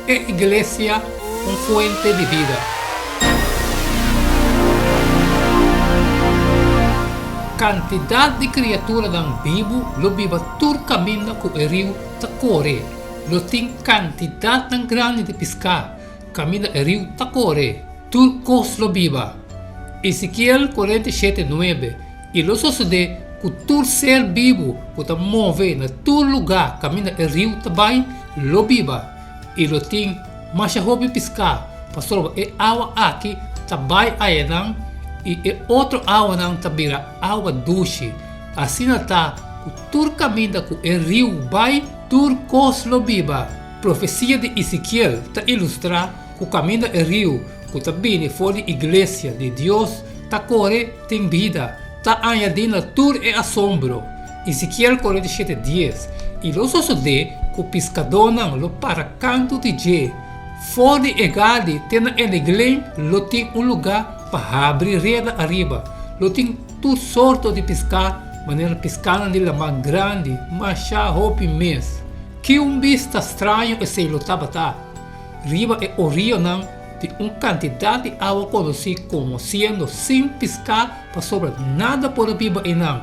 E Iglesia, un fuente di bida. Kantidat di kriaturanan bibu lo biba tur kaminda ku e riu ta kore. Lo tin kantidatnan grandi di piská kaminda e riu ta kore. Tur kos lo biba. Ezekiel 47, 9 I lo sosodé ku tur ser bibu ku ta move na tur lugá kaminda e riu ta bai lo biba, i lo tin masha hopi piská, pasobra e awa aki ta bai ayanan i e otro awanan ta bira awa dushi. Asina ta ku tur kaminda ku e riu bai, tur kos lo biba. Profesia di Ezekiel ta ilustrá ku kaminda e riu ku ta bini for di iglesia di Dios ta kore tin bida, ta añadí na tur e asombro. Ezekiel 47, dies, I lo sosodé ku piskadónan lo para kantu di dje, for di e Gadi te na Enegleim lo tin un lugá pa habri reda ariba, lo tin tur sorto di piská manera piskánan di laman grandi, masha hopi mes. Ki un bista straño esei lo tabata! Riba e orionan di un kantidat di awa konosí komo siendo sin piská pasobra nada por a biba einan,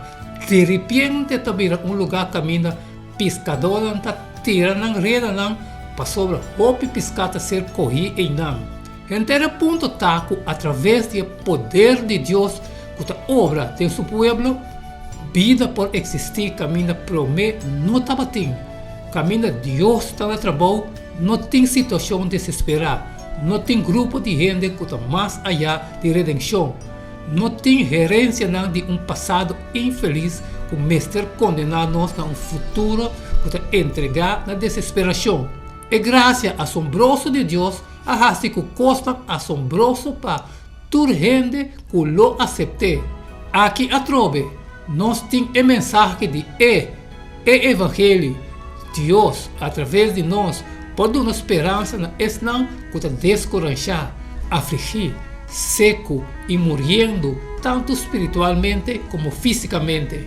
diripiente ta bira un lugá kaminda piskadónan ta tira nan redanan pasobra hopi piská ta ser kohí einan. Henter e punto ta ku atraves di e poder di Dios ku ta obra den su pueblo, bida por eksistí kaminda promé no tabatin. Kaminda Dios ta na trabou, no tin situashon desesperá, no tin grupo di hende ku ta mas ayá di redenshon, no tin herensianan di un pasado infelis ku mester kondená nos na un futuro ku ta entregá na desesperashon. E grasia asombroso di Dios a hasi ku kosnan asombroso pa tur hende ku lo asept'é. Aki atrobe nos tin e mensahe di e e evangelio. Dios, atraves di nos, por duna speransa na esnan ku ta deskoranshá, afligí, seku i muriendo tantu spiritualmente komo físikamente.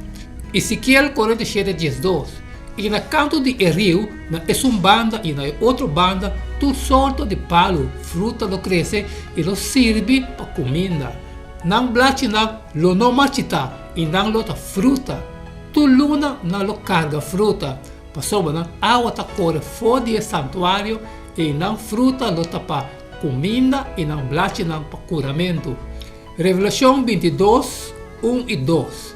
Ezekiel 47, 12 I na kantu di e riu, na esun banda i na e otro banda, tur sorto di palu, fruta lo krese i lo sirbi pa kuminda. Nan blachinan lo no marchitá i nan lo ta fruta. Tur luna nan lo karga fruta, pasobra nan awa ta kore for di e santuario i nan fruta lo ta pa kuminda i nan blachinan pa kuramentu. Revelashon 22, un i dos.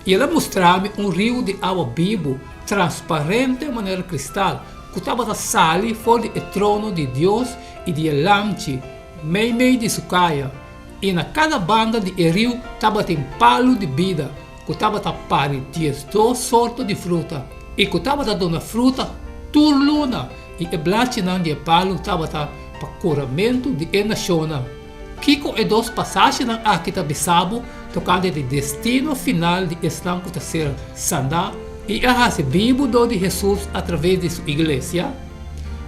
I el a mustra mi un riu di awa bibu, transparente manera kristal, ku tabata sali for di e trono di Dios i di e Lamchi, meimei di su kaya. I na kada banda di e riu tabatin palu di bida, ku tabata pari diesdos sorto di fruta, i ku tabata duna fruta tur luna, i e blachinan di e palu tabata pa kuramentu di e nashonnan. Kiko e dos pasashinan aki ta bisa bo tokante di destino final di esnan ku ta ser saná i a hasi bibu dor di Hesus atraves di su iglesia?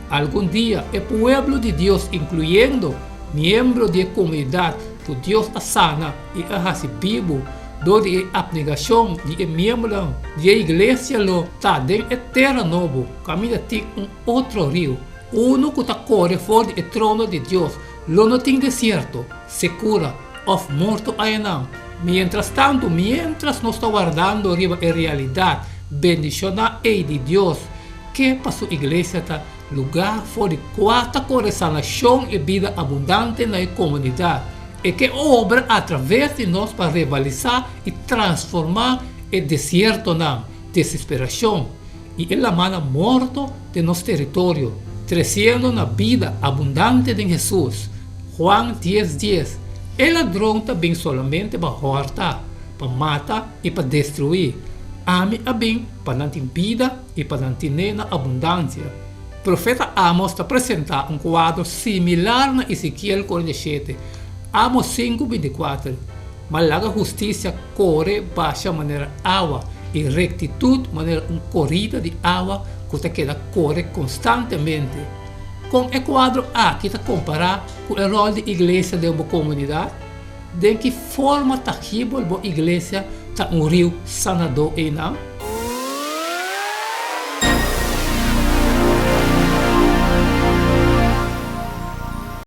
Algun dia e pueblo di Dios, inkluyendo miembro di e komunidat ku Dios a sana i a hasi bibu dor di e apnegashon di e miembronan di e iglesia lo ta den e tera nobo kaminda tin un otro riu, unu ku ta kore for di e trono di Dios. Lo no tin desierto, sekura òf morto ayanan. Mientrastantu, miéntras nos ta wardando riba e realidat bendishoná ei di Dios ke pa su iglesia ta lugá for di kua ta kore sanashon i bida abundante na e komunidat, e ke obra atraves di nos pa revalisá i transformá e desiertonan, desesperashon, i e lamannan morto den nos teritorio, tresiendo na bida abundante den Hesus. Juan dies dies, E ladron ta bin solamente pa hòrta, pa mata i pa destruí. Ami a bin pa nan tin bida i pa nan tin'é na abundansia. Profeta Amos ta presentá un kuadro similar na Ezekiel 47, Amos sinku 24, Ma laga hustisia kore basha manera awa i rektitut manera un korida di awa ku ta keda kore konstantemente. Kon e kuadro aki ta kompará ku e ròl di iglesia den bo komunidat? Den ki forma tangibel bo iglesia ta un riu sanadó einan?